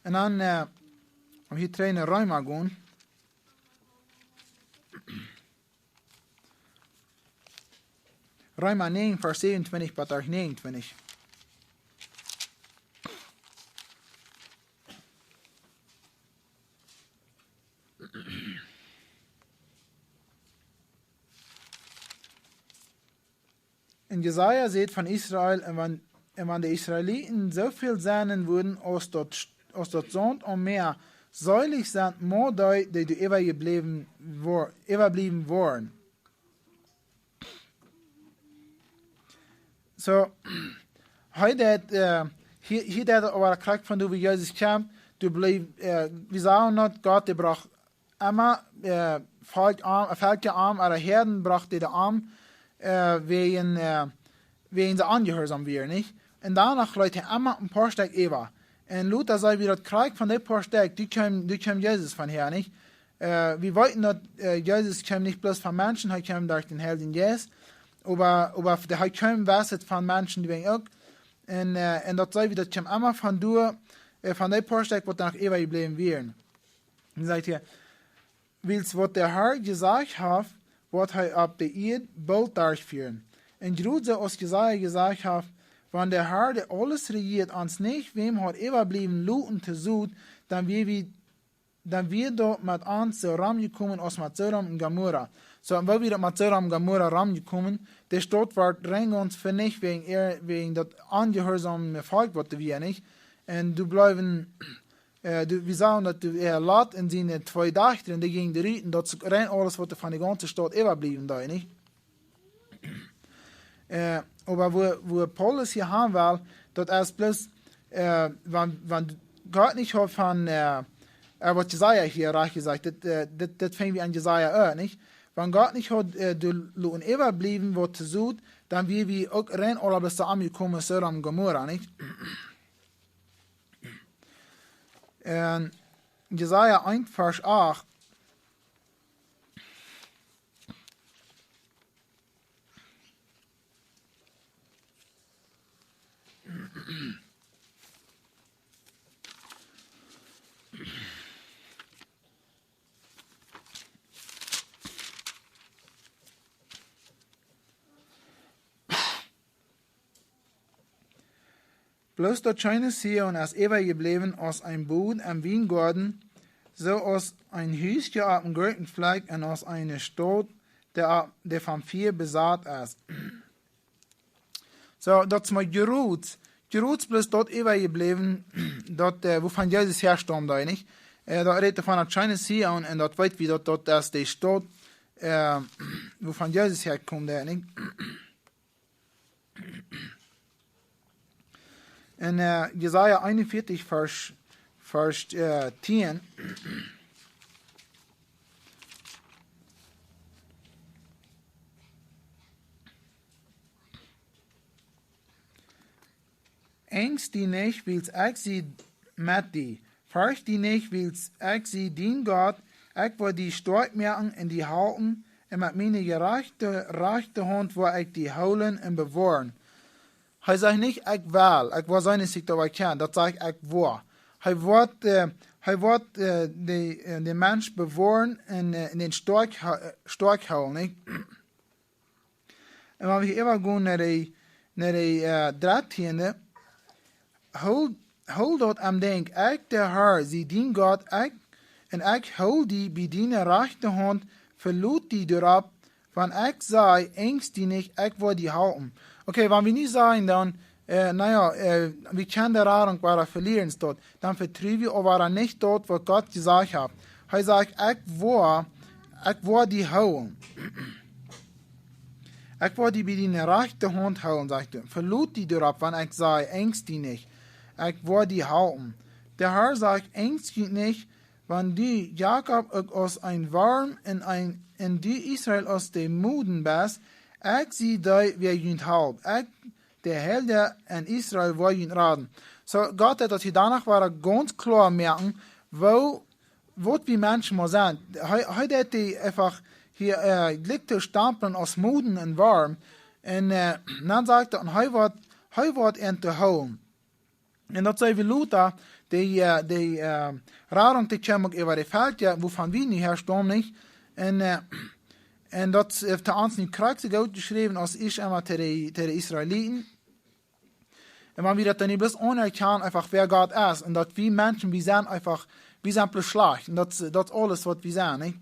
Un dan, äh, wan wie trigj no Reema gonen. Reema näajen, Varsch säwen un twintich bat näajen un twintich. Un Jesaja sajcht von Israel, un wan, un wan de Israeliten soo väl sennen wudden aus daut, aus daut Saunt aum Mäa, seelich sent mau dee, dee doa äwajebläwen woa-, äwabliewen woaren. Soo, hee deit, äh, hia, hia deit et oba krakjt von doa, wua Jesus kjemt, Du bleef, äh, wie sagen daut, Gott, dee brocht emma, äh, Volkj om, äh, Volkja om, ooda Häaden brocht dee doa om, äh, wäajen, äh, wäajen see onjehuarsom wieren, nich? Un doano leet hee emma een poa Stekj äwa. Un lota see wie daut kjrieech von dee poa Stekj, doa kjeem, doa kjeem Jesus von häa, nich? Äh, wie weeten daut, äh, Jesus kjeem nich bloos von Menschen, hee kjeem derch dän Heiljen Jeist, oba, oba hee kjeem west von Menschen, dee wieren uk. Un, äh, un daut see wie, daut kjeem emma von doa, äh, von dee poa Stekj, waut doa noch äwajebläwen wieren. Dan sajcht hee: Wiels waut de Herr jesajcht haft, woat hee opp de Ieed boolt derchfieren. Un jrod soo aus Jesaja jesajcht haft: Wan de Herr, dee aules rejieet, ons nich wäm haud äwabliewen loten to Sot, dan wia wie, dan wia daut met ons soo romjekomen aus met Sodom un Gomorra. Soo, un woo wia daut met Sodom un Gomorra romjekomen? De Staut wort rein gaunz venicht wäajen äa, wäajen daut onjehuarsome Volkj, waut doa wia, nich? Un doa bleewen äh, du, wie sagen daut, du, äh, Lot un siene, äh, twee Dajchta, un dee jinjen doa rut, un daut es rein aules, waut doa von de gaunze Staut äwabliewen deed, nich? Äh, oba woo, woo Paulus hia han well, daut es bloos, äh, wan, wan Gott nich haud von, äh, äh, waut Jesaja hia rajcht jesajcht, daut, äh, daut, daut finj wie aun Jesaja uk, nich? Wan Gott nich haud, äh, doa loten äwabliewen, waut to Sot, dan wia wie uk rein aula bloos doa omjekomen, Sodom un Gomorra, nich? En Jesaja eent, Varsch acht. Bloos daut scheene Zion es äwajebläwen aus een Boot em Wiengoaden, soo aus een Hus opp een grooten Flakj un aus eene Staut, dee, dee vom Fia besat es. Soo, daut es mau jrod, jrod bloos daut äwajebläwen, daut, äh, wuavon Jesus häastaumt, nich? Äh, daut rät von daut scheene Zion un daut weet wie, daut, daut es dee Staut, äh, wuavon Jesus häakjemt, nich? En, äh, Jesaja eenunvieetich, Varsch, Varsch, äh, tieen. Enjst die nich, wiels ekj sie met die. Fercht die nich, wiels ekj sie dien Gott. Ekj woa die stoakj moaken un die halpen, un met miene jerajchte, rajchte Haunt woa ekj die hoolen un bewoaren. Hee sajcht nich, ekj well, ekj woa seenen, aus ekj daut kjenn. Daut sajcht, ekj woa. Hee woat, äh, hee woat, äh, de, äh, de Mensch bewoaren un, äh, un dän stoakj ha-, äh, stoakj hoolen, nich? Un wan wie äwagonen no de, no de, äh, dartieende, hool, hool daut aum Denkj, ekj, de Herr, sie dien Gott, ekj, un ekj hool die bie diene rajchte Haunt, velot die doaropp, wan ekj saj, enjst die nich, ekj woa die halpen. Okay, wan wie nu sajen dan, äh, na jo, äh, wie kjennen de Radunk wada velieren, staut, dan vetru wie oba nich daut, waut Gott jesajcht haft. Hee sajcht, ekj woa, ekj woa die hoolen. Ekj woa die bie diene rajchte Haunt hoolen, sajcht hee. Velot die doaropp, wan ekj saj, enjst die nich. Ekj woa die halpen. De Herr sajcht, enjst die nich, wan du, Jakob, uk aus een Worm un een, un du, Israel, aus de Moden best, ekj sie dee, wäa junt halpt. Ekj, de Heilja en Israel, woa junt raden. Soo, Gott haft daut hia doano wada gaunz kloa moaken, woo, waut wie Menschen mau sent. Hee, hee deed dee eefach hia, äh, jlikj to stämplen aus Moden un Worm. Un, äh, dan sajcht hee, un hee woat, hee woat an to hoolen. Un daut saj wie lota, dee, äh, dee, äh, Radunk, dee kjeem uk äwa de Velkja, wuavon wie nu häastaumen, nich? Un, äh, un daut, äh, to ons nu krakjt soo goot jeschräwen aus es emma to de, to de Israeliten. Un wan wie daut dan nich bloos aunerkjanen, eefach wäa Gott es, un daut wie Menschen, wie sent eefach, wie sent bloos schlajcht. Un daut, daut es aules, waut wie sent, nich?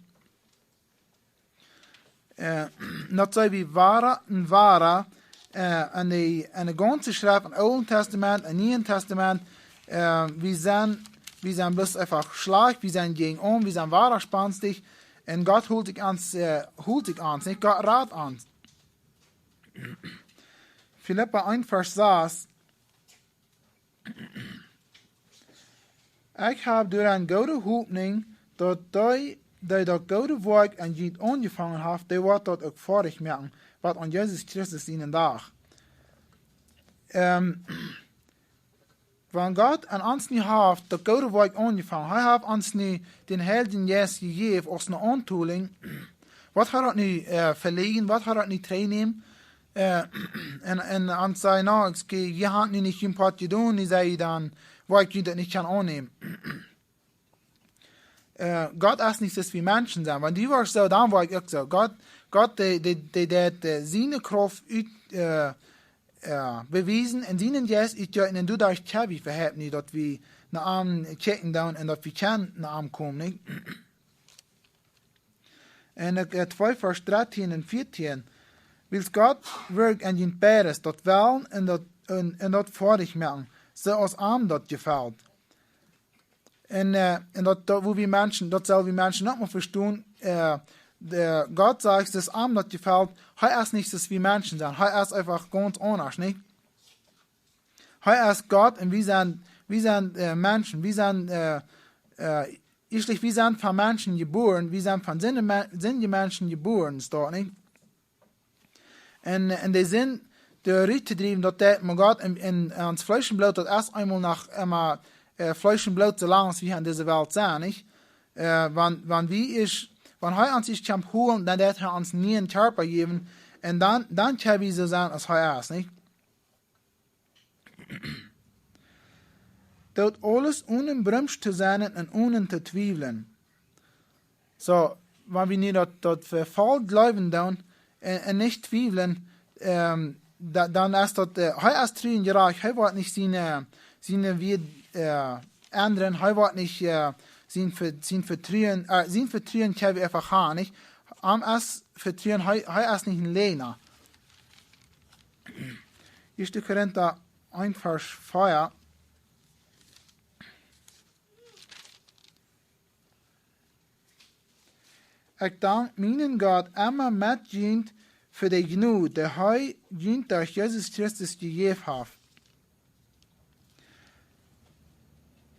Äh, daut saj wie wada un wada, äh, en de, en de gaunze Schreft, em Oolen Tastament, em Nieen Tastament, äh, wie sent, wie sent bloos eefach schlajcht, wie sent jäajenaun, wie sent wadaspastich, un Gott hoolt sikj ons, äh, hoolt sikj ons, nich? Gott rat ons. Filippa eent, Varsch sas. Ekj hab doaraun goode Hopninj, daut dee, dee daut goode Woakj aun junt aunjefongen haft, dee woat daut uk foadich moaken, bat aun Jesus Christus sienen Dach. Ähm, wan Gott aun ons nu haft daut goode Woakj aunjefongen, hee haft ons nu dän Heiljen Jeist jejäft aus eene Auntolinj, waut haft daut nu, äh, veläajen, waut haft daut nu trigjnämen? Äh, un, un ons säd, na, ekj, jie haben nu nich jun Poat jedonen, dee säd dan, woo ekj junt daut nich kaun aunnämen. Äh, Gott es nich soo aus wie Menschen sent. Wan du woascht soo, dan woa ekj uk soo. Gott, Gott, dee, dee, dee, dee, dee siene Krauft ut, äh, äh, bewiesen un sienen Jeist utjeeten un doaderch kjenn wie veheftni, daut wie no am kjikjen doonen un daut wie kjennen no am komen, nich? En, äh, twee Varsch dartieen un vieetieen. Wiels Gott wirkjt en junt beides, daut Wellen un daut, un, un daut foadich moaken, soo aus am daut jefelt. Un, äh, un daut, daut, woo wie Menschen, daut sell wie Menschen uk mau vestonen, äh, de, Gott sajcht, daut am daut jefelt, hee es nich soo aus wie Menschen sent, hee es eefach gaunz aundasch, nich? Hee es Gott un wie sent, wie sent, äh, Menschen, wie sent, äh, äh, ieeschtlich, wie sent von Menschen jebuaren, wie sent von sindje Me-, sindje Menschen jebuaren, steit, nich? Un, un de Sind doa rut to driewen, daut deit mau Gott en, en ons Fleesch un Bloot, daut es eemol noch emma, äh, Fleesch un Bloot, soo lang aus wie en dise Welt sent, nich? Äh, wan, wan wie es, wan hee ons es kjemt holen, dan deit hee ons een nieen Kjarpa jäwen, un dan, dan kjenn wie soo sennen aus hee es, nich? Doot aules onen Bremst to sennen un onen to twiewlen. Soo, wan wie nu daut, daut wie voll jleewen doonen un, un nich twiewlen, ähm, da-, dan es daut, äh, hee es tru un jerajcht, hee woat nich siene, siene Wieed, äh, endren, hee woat nich, äh, sien Ve-, sien Vetruen, äh, sien Vetruen kjenn wie eefach haben, nich? Am es Vetruen, hee, hee es nich een Läajna. Ieeschte Korinta eent Varsch vea. Ekj dank mienen Gott emma met junt fa de Jnod, dee hee junt derch Jesus Christus jejäft haft.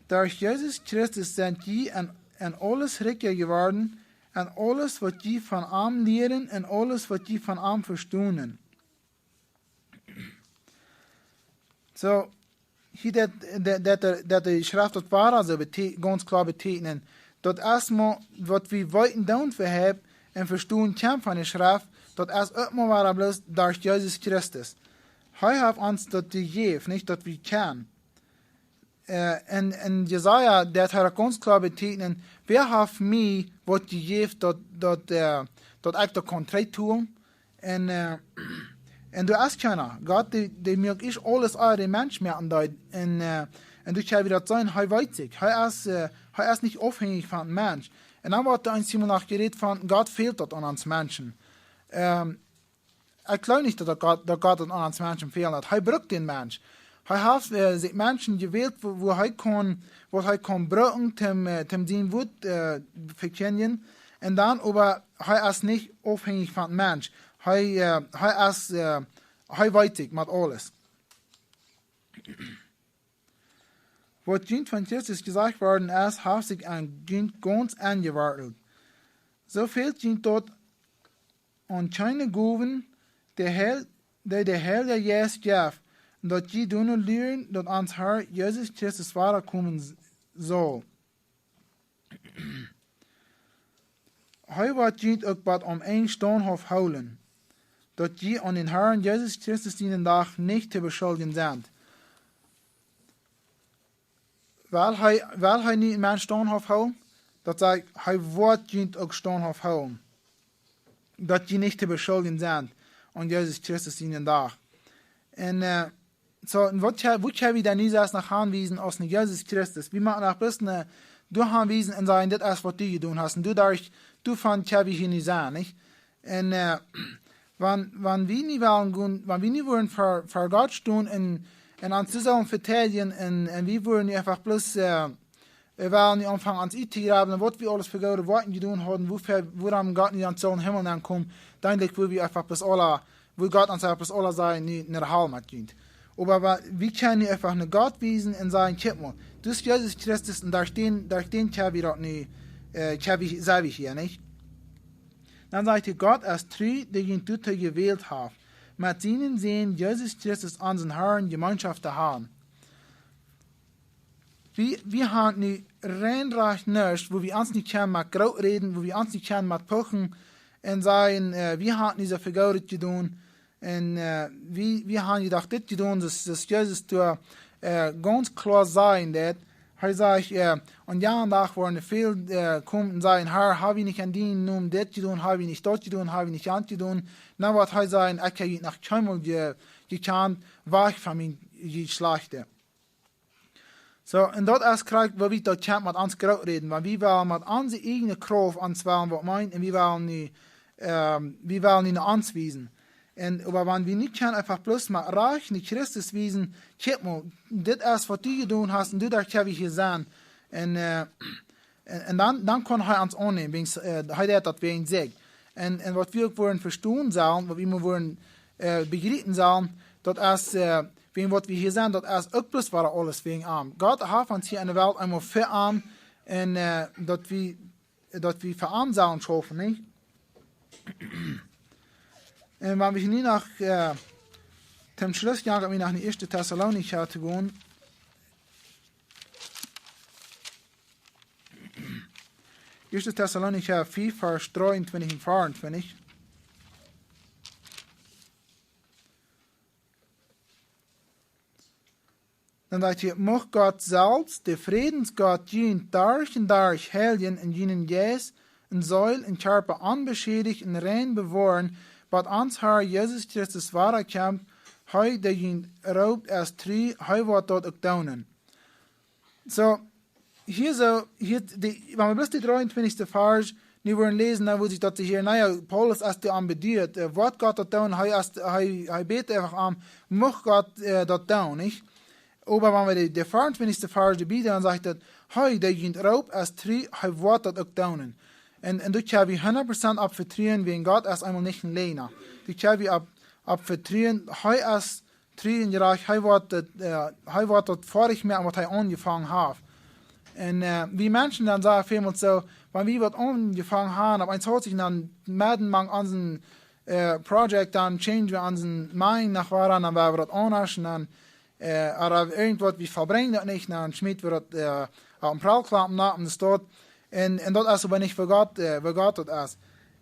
Derch Jesus Christus sent jie en, en aules rikja jeworden, en aules waut jie von am lieren, en aules waut jie von am vestonen. Soo, hia daut, daut, daut, daut de Schreft daut wada soo bete-, gaunz kloa beteakjnen, daut es mau waut wie weeten doonen fa hee un vestonen kjennen von de Schreft, daut es uk mau wada bloos derch Jesus Christus. Hee haft ons daut jejäft, nich daut wie kjennen. Äh, en, en Jesaja, daut haft hee gaunz kloa beteakjnen, wäa haft mie waut jejäft daut, daut, äh, daut ekj daut kaun trigjtoolen? Un, äh, un doa es kjeena. Gott, dee, dee moakt ieescht aules, ea dee Mensch moaken deed. Un, äh, un doa kjenn wie daut seenen, hee weet sikj. Hee es, äh, hee es nich aufhenjich von een Mensch. Un dan woat doa eemol noch jerät von, Gott fält daut aun ons Menschen. Ähm, Ekj jleew nich, daut Gott, daut Gott daut aun ons Menschen fält. Hee brukt dän Mensch. Hee haft, äh, sikj Menschen jewält, woo, woo hee kaun, waut hee kaun brucken, toom, äh, toom sien Wuat, äh, vekjindjen. Un dan oba, hee es nich aufhenjich von een Mensch. Hee, äh, hee es, äh, hee weet sikj met aules. Waut junt von Christus jesajcht worden es, haft sikj en junt gaunz enjewortelt. Soo fält junt daut aun kjeene Gowen, dee Heil-, dee de Heilje Jeist jeft, daut jie doano luaren, daut ons Herr Jesus Christus wada komen s-, saul. Hee woat junt uk bat aum Enj staunthauft hoolen, daut jie aun dän Herrn Jesus Christus sienen Dach nich to beschuldjen sent. Well hee, well hee nich een Mensch staunthauft hoolen? Daut sajcht, hee woat junt uk staunthauft hoolen, daut jie nich to beschuldjen sent aun Jesus Christus sienen Dach. Un, äh, soo, un waut kje-, waut kjenn wie dan nu selfst noch aunwiesen aus no Jesus Christus? Wie motten noch bloos no, doa aunwiesen un sajen, dit es waut du jedonen hast. Un doaderch, doavon kjenn wie hia nu sennen, nich? Un, äh, wan, wan wie nu wellen gonen, wan wie nu wellen ver, ver Gott stonen un, un ons sellen veteidjen un, un wie wellen nu eefach bloos, äh, wie wellen nu aunfangen ons uttograwen, waut wie aules fa goode Woakjen jedonen hauden, wuafäa, wuarom Gott nu ons saul em Himmel nenkomen, dan jlikj, woo wie eefach bloos aula, woo Gott ons eefach bloos aula säd, nu no de Hal met junt. Oba wa-, wie kjennen nu eefach no Gott wiesen un sajen: "Kjikj mol, daut es Jesus Christus un doa steit, doa steit, kjenn wie daut nu, äh, kjenn wie, sent wie hia, nich?" Dan sajcht hee: "Gott es tru, dee junt doatoo jewält haft, met sienen Sän Jesus Christus, onsen Herrn, Jemeenschoft to haben." Wie, wie haben nu rein rajcht nuscht, wua wie ons nich kjennen met groot räden, wua wie ons nich kjennen met puchen un sajen, äh, wie haben nu soo väl Goodet jedonen, un, äh, wie, wie haben jedocht dit jedonen, daut, daut Jesus doa, äh, gaunz kloa sajen deed. Hee sajcht, äh, aun dän Dach woaren väl, äh, komen un sajen: "Herr, hab wie nich en dienen Nomen dit jedonen, hab wie nich daut jedonen, hab wie nich jant jedonen?" Dan woat hee sajen: "Ekj hab junt noch kjeenmol je-, jekjant, wajch von mie, jie Schlajchte." Soo, un daut es krakjt, woo wie daut kjennen met ons groot räden, wan wie wellen met onse ieejne Krauft ons wellen waut meenen, un wie wellen nu, ähm, wie wellen nu no ons wiesen. Un, oba wan wie nich kjennen eefach bloos met rajcht no Christus wiesen: "Kjikj mol, dit es waut du jedonen hast, un doaderch kjenn wie hia sennen." Un, äh, un, un dan, dan kaun hee ons aunnämen, wiels, äh, hee deed daut wäajen sikj. Un, un waut wie uk woaren vestonen sellen, waut wie mau woaren, äh, bejriepen sellen, daut es, äh, wäajen waut wie hia sent, daut es uk bloos wada aules wäajen am. Gott haft ons hia en de Welt eemol fa am, un, äh, daut wie, daut wie fa am sellen schaufen, nich? Un wan wie nu noch, äh, toom Schluss gonen, wan wie no de ieeschte Tessalonicha to gonen. Ieeschte Tessalonicha fief, Varsch dreeuntwintich un veauntwintich. Dan sajcht hee: "Mucht Gott selfst, de Frädensgott, junt derch un derch heiljen un junen Jeist un Seel un Kjarpa onbeschädicht un rein bewoaren, bat ons Herr Jesus Christus wada kjemt. Hee, dee junt roopt, es tru, hee woat daut uk doonen." Soo, hia soo, hia, dee, wan wie bloos dän dreeuntwintichsten Varsch nu woaren läsen, dan wudd sikj daut hia, na jo, Paulus es doa aum bedieet, äh, woat Gott daut doonen, hee es, hee, hee bät eefach aun, mucht Gott, äh, daut doonen, nich? Oba wan wie dän, dän veauntwintichsten Varsch doabie doonen, dan sajcht daut: "Hee, dee junt roopt, es tru, hee woat daut uk doonen." Un, un doa kjenn wie hundat Prozent opp vetruen, wiels Gott es eemol nich een Läajna. Doa kjenn wie opp, opp vetruen, hee es tru un jerajcht, hee woat daut, äh, hee woat daut foadich moaken waut hee aunjefongen haft. Un, äh, wie Menschen dan sajen väl mol soo, wan wie waut aunjefongen haben, opp eemol haft sikj dan medden mank onsen, äh, Project, dan change wie onse Meinunk noch wada, dan woa wie daut aundasch, un dan, äh, ooda irjentwaut, wie vebrinjen daut nich, dan schmiet wie daut, äh, opp een Prellklappen no, un daut, un, un daut es oba nich fa Gott, äh, fa Gott daut es.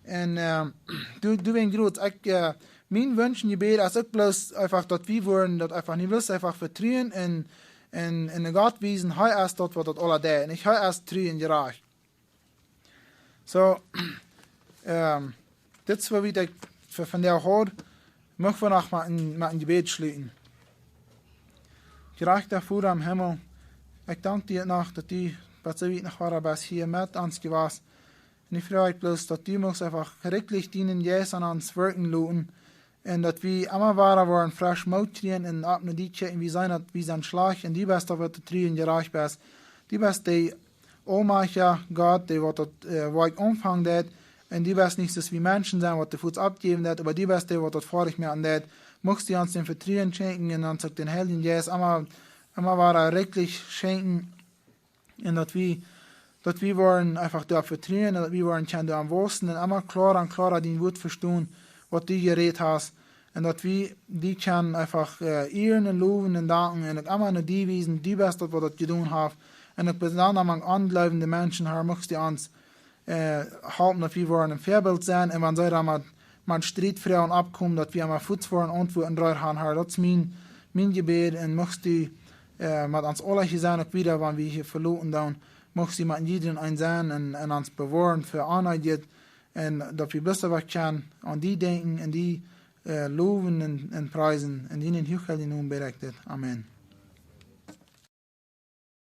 Un, ähm, du, du best groot. Ekj, äh, mien Wunsch un Jebäd es uk bloos eefach daut wie woaren, daut eefach nich bloos eefach vetruen un, un, un no Gott wiesen, hee es daut waut daut aula deit. Un hee es tru un jerajcht. Soo, ähm, dit es waut ekj fa vondoag haud. Mucht wie noch met een, met een Jebäd schluten. Jerajchta Voda em Himmel, ekj dank die noch daut du bat soo wiet noch wada best hia met ons jewast. Un ekj froag bloos daut du muchst eefach rikjlich dienen Jeist aun ons wirkjen loten. Un daut wie emma wada woaren fresch Moot kjrieen un opp no die kjikjen, wie seenen daut wie sent schlajcht un du best daut waut tru un jerajcht best. Du best de aulmajchtja Gott, dee waut daut, äh, Woakj aunfangen deit. Un du best nich soo aus wie Menschen sent, waut de Foats aufjäwen deit, oba du best dee waut daut foadich moaken deit. Muchst du ons daut Vetruen schenkjen un ons uk dän Heiljen Jeist emma, emma wada rikjlich schenkjen. Un daut wie, daut wie woaren eefach doaropp vetruen un daut wie woaren kjennen doaraun wausen un emma kloara un kloara dien Wuat vestonen, waut du jerät hast. Un daut wie die kjennen eefach, äh, ieren un lowen un danken un uk emma no die wiesen, du best daut waut daut jedonen haft. Un uk besonda mank onjleewende Menschen, Herr, muchst du ons, äh, halpen daut wie woaren een Väabilt sennen. Un wan see dan met, met Striet, Froagen oppkomen, daut wie emma fuaz woaren Auntwuaten reed haben, Herr. Daut es mien, mien Jebäd. Un muchst du, äh, met ons aula hia sennen, uk wada, wan wie hia veloten dan, muchst du met jieda eenen sennen un, un ons bewoaren fa aundre Tiet. Un daut wie bloos waut kjennen aun die denkjen un die, äh, lowen un, un priesen. En dienen huachheiljen Nomen bäd ekj dit. Amen.